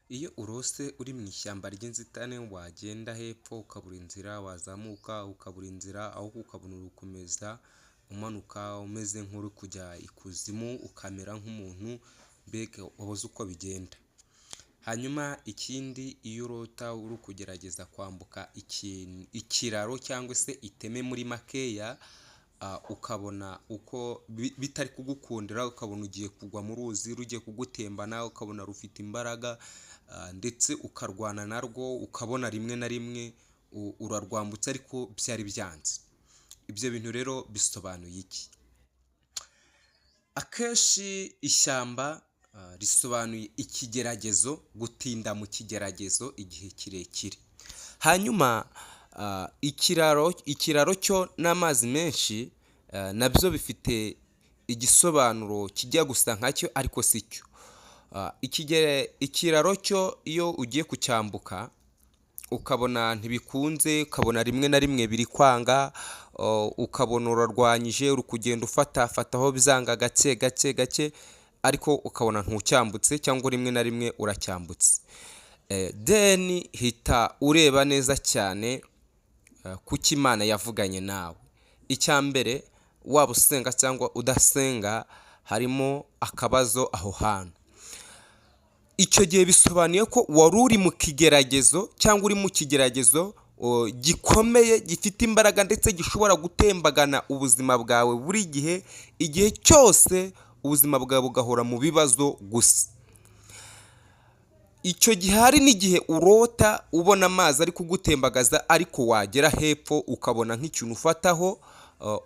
Iyo urose uri mu ishyamba ry'inzitane, wagenda hepfo ukabura inzira, wazamuka ukabura inzira, ahubwo ukabona uri gukomeza umanuka umeze nk'uri kujya ikuzimu, ukamera nk'umuntu mbega wabuze uko bigenda. Hanyuma ikindi, iyo urota uri kugerageza kwambuka ikiraro cyangwa se iteme muri makeya, ukabona uko bitari kugukundira, ukabona ugiye kugwa mu ruzi rugiye kugutembana, ukabona rufite imbaraga ndetse ukarwana narwo, ukabona rimwe na rimwe urarwambutse ariko byari byanze. Ibyo bintu rero bisobanuye iki? Akenshi ishyamba risobanuye ikigeragezo, gutinda mu kigeragezo igihe kirekire. Hanyuma ikiraro cyo n'amazi menshi nabyo bifite igisobanuro kijya gusa nkacyo, ariko si cyo. Ikiraro cyo iyo ugiye kucyambuka ukabona ntibikunze, ukabona rimwe na rimwe biri kwanga, ukabona urarwanyije, uri kugenda ufatafataho byanga gake gake gake, ariko ukabona ntucyambutse cyangwa rimwe na rimwe uracyambutse. Then hita ureba neza cyane kuki Imana yavuganye nawe. Icya mbere, waba usenga cyangwa udasenga, harimo akabazo aho hantu. Icyo gihe bisobanuye ko wari uri mu kigeragezo cyangwa uri mu kigeragezo gikomeye, gifite imbaraga ndetse gishobora gutembagana ubuzima bwawe buri gihe, igihe cyose ubuzima bwawe bugahora mu bibazo gusa. Icyo gihe hari n'igihe urota ubona amazi ari kugutembagaza, ariko wagera hepfo ukabona nk'ikintu ufataho,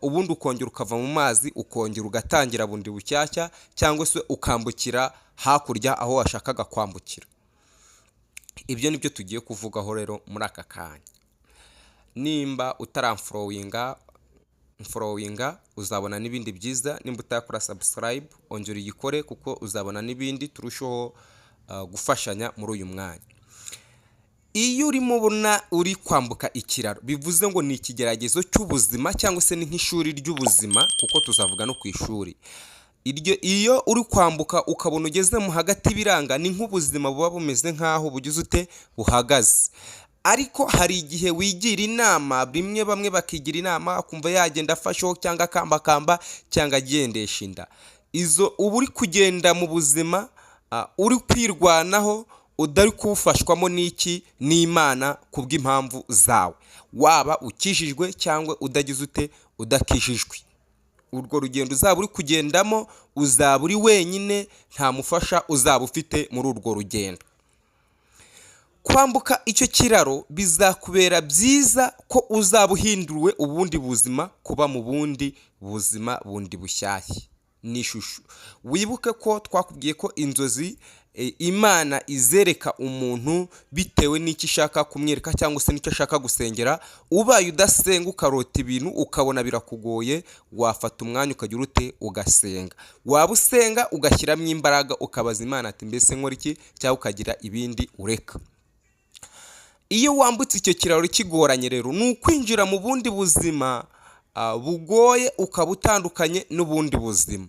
ubundi ukongera ukava mu mazi, ukongera ugatangira bundi bushyashya, cyangwa se ukambukira hakurya aho washakaga kwambukira. Ibyo ni byo tugiye kuvugaho rero muri aka kanya. Nimba utaramfollowinga, mfollowinga, uzabona n'ibindi byiza. Nimba utarakora subscribe, ongera uyikore kuko uzabona n'ibindi, turusheho gufashanya muri uyu mwanya. Iyo urimo ubona uri kwambuka ikiraro, bivuze ngo ni ikigeragezo cy'ubuzima cyangwa se ni nk'ishuri ry'ubuzima, kuko tuzavuga no ku ishuri. Iryo iyo uri kwambuka ukabona ugeze mu hagati biranga, ni nk'ubuzima buba bumeze nk'aho bugize ute, buhagaze. Ariko hari igihe wigira inama, bimwe bamwe bakigira inama, akumva yagenda afasheho cyangwa akambakamba cyangwa agendesha inda. Izo uba uri kugenda mu buzima uri kwirwanaho, udari kuwufashwamo n'iki? N'Imana, kubw'impamvu zawe, waba ukijijwe cyangwa udagize ute, udakijijwe. Urwo rugendo uzaba uri kugendamo uzaba uri wenyine, nta mufasha uzaba ufite muri urwo rugendo. Kwambuka icyo kiraro bizakubera byiza ko uzaba uhinduriwe ubundi buzima, kuba mu bundi buzima bundi bushyashya. Ni ishusho. Wibuke ko twakubwiye ko inzozi Imana izereka umuntu bitewe n'icyo ishaka kumwereka cyangwa se n'icyo ashaka gusengera. Ubaye udasenga, ukarota ibintu ukabona birakugoye, wafata umwanya ukagira ute? Ugasenga. Waba usenga, ugashyiramo imbaraga, ukabaza Imana ati: "Mbese nkora iki?" Cyangwa ukagira ibindi ureka. Iyo wambutse icyo kiraro kigoranye rero, ni ukwinjira mu bundi buzima bugoye, ukaba utandukanye n'ubundi buzima.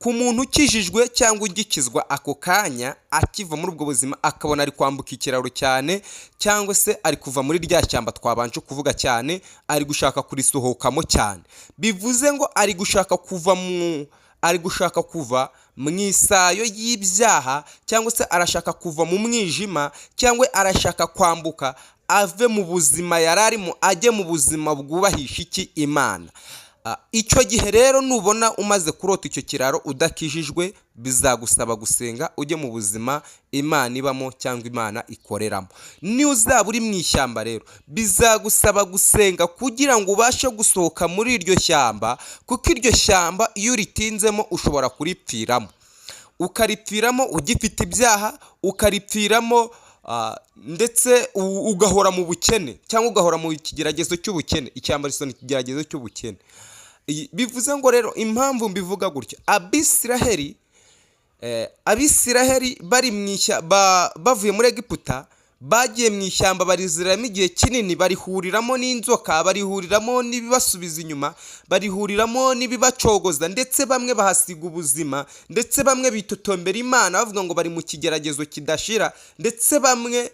Ku muntu ukijijwe cyangwa ugikizwa, ako kanya akiva muri ubwo buzima akabona ari kwambuka ikiraro cyane, cyangwa se ari kuva muri rya shyamba twabanje kuvuga cyane, ari gushaka kurisohokamo cyane, bivuze ngo ari gushaka kuva mu isayo y'ibyaha, cyangwa se arashaka kuva mu mwijima, cyangwa arashaka kwambuka ave mu buzima yari arimo ajye mu buzima bwubahisha iki? Imana. Icyo gihe rero nubona umaze kurota icyo kiraro udakijijwe, bizagusaba gusenga ujye mu buzima Imana ibamo cyangwa Imana ikoreramo. Niyo uzaba uri mu ishyamba rero, bizagusaba gusenga kugira ngo ubashe gusohoka muri iryo shyamba, kuko iryo shyamba iyo uritinzemo ushobora kuripfiramo, ukaripfiramo ugifite ibyaha, ukaripfiramo ndetse ugahora mu bukene cyangwa ugahora mu kigeragezo cy'ubukene. Ishyamba risa ikigeragezo cy'ubukene. Bivuze ngo rero, impamvu mbivuga gutya, Abisiraheli bari mu bavuye muri Egiputa. Bagiye mu ishyamba, bariziramo igihe kinini, barihuriramo n'inzoka, barihuriramo n'ibibasubiza inyuma, barihuriramo n'ibibacogoza, ndetse bamwe bahasiga ubuzima, ndetse bamwe bitotombera Imana bavuga ngo bari mu kigeragezo kidashira, ndetse bamwe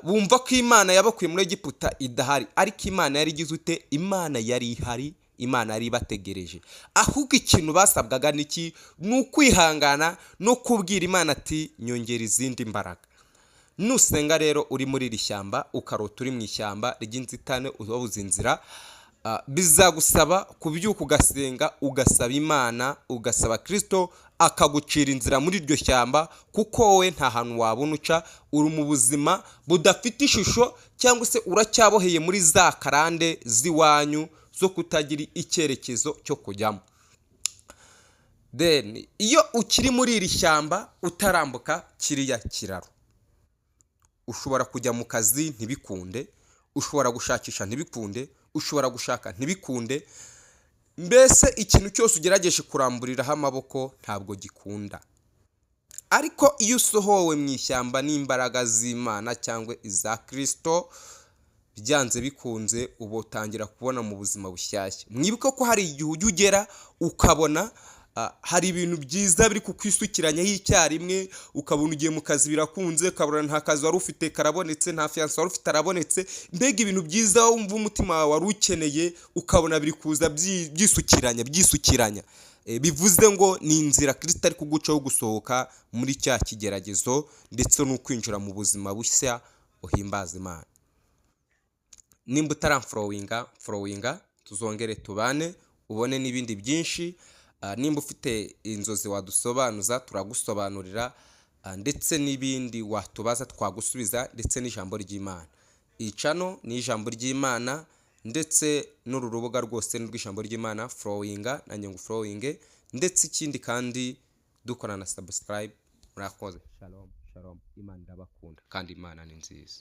bumva ko Imana yabakuye muri Egiputa idahari. Ariko Imana yari igize ute? Imana yari ihari, Imana yari ibategereje. Ahubwo ikintu basabwaga niki? Ni ukwihangana no kubwira Imana ati: "Nyongera izindi mbaraga." Nusenga rero uri muri iri shyamba, ukarota uri mu ishyamba ry'inzitane wabuze inzira, bizagusaba kubyuka ugasenga, ugasaba Imana, ugasaba Kirisito akagucira inzira muri iryo shyamba, kuko wowe nta hantu wabona uca, uri mu buzima budafite ishusho, cyangwa se uracyaboheye muri za karande z'iwanyu zo kutagira icyerekezo cyo kujyamo. Then iyo ukiri muri iri shyamba utarambuka kiriya kiraro, ushobora kujya mu kazi ntibikunde, ushobora gushakisha ntibikunde, ushobora gushaka ntibikunde, mbese ikintu cyose ugerageje kuramburiraho amaboko ntabwo gikunda. Ariko iyo usohowe mu ishyamba n'imbaraga z'Imana cyangwa iza Kirisito, byanze bikunze uba utangira kubona mu buzima bushyashya. Mwibuke ko hari igihe ujya ugera ukabona hari ibintu byiza biri kukwisukiranyaho icyarimwe, ukabona ugiye mu kazi birakunze, ukabona nta kazi wari ufite karabonetse, nta fiancé wari ufite arabonetse, mbega ibintu byiza wumva umutima wawe wari ukeneye, ukabona biri kuza byisukiranya byisukiranya. Bivuze ngo ni inzira Kirisito ari kugucaho gusohoka muri cya kigeragezo, ndetse no kwinjira mu buzima bushya buhimbaza Imana. Nimba utaramfollowinga, followinga, tuzongere tubane, ubone n'ibindi byinshi. Nimba ufite inzozi wadusobanuza, turagusobanurira, ndetse n'ibindi watubaza twagusubiza, ndetse n'ijambo ry'Imana. Iyi channel ni ijambo ry'Imana, ndetse n'uru rubuga rwose ni urw'ijambo ry'Imana. Followinga nanjye ngo followinge, ndetse ikindi kandi dukora na subscribe. Murakoze. Shalom shalom. Imana irabakunda kandi Imana ni nziza.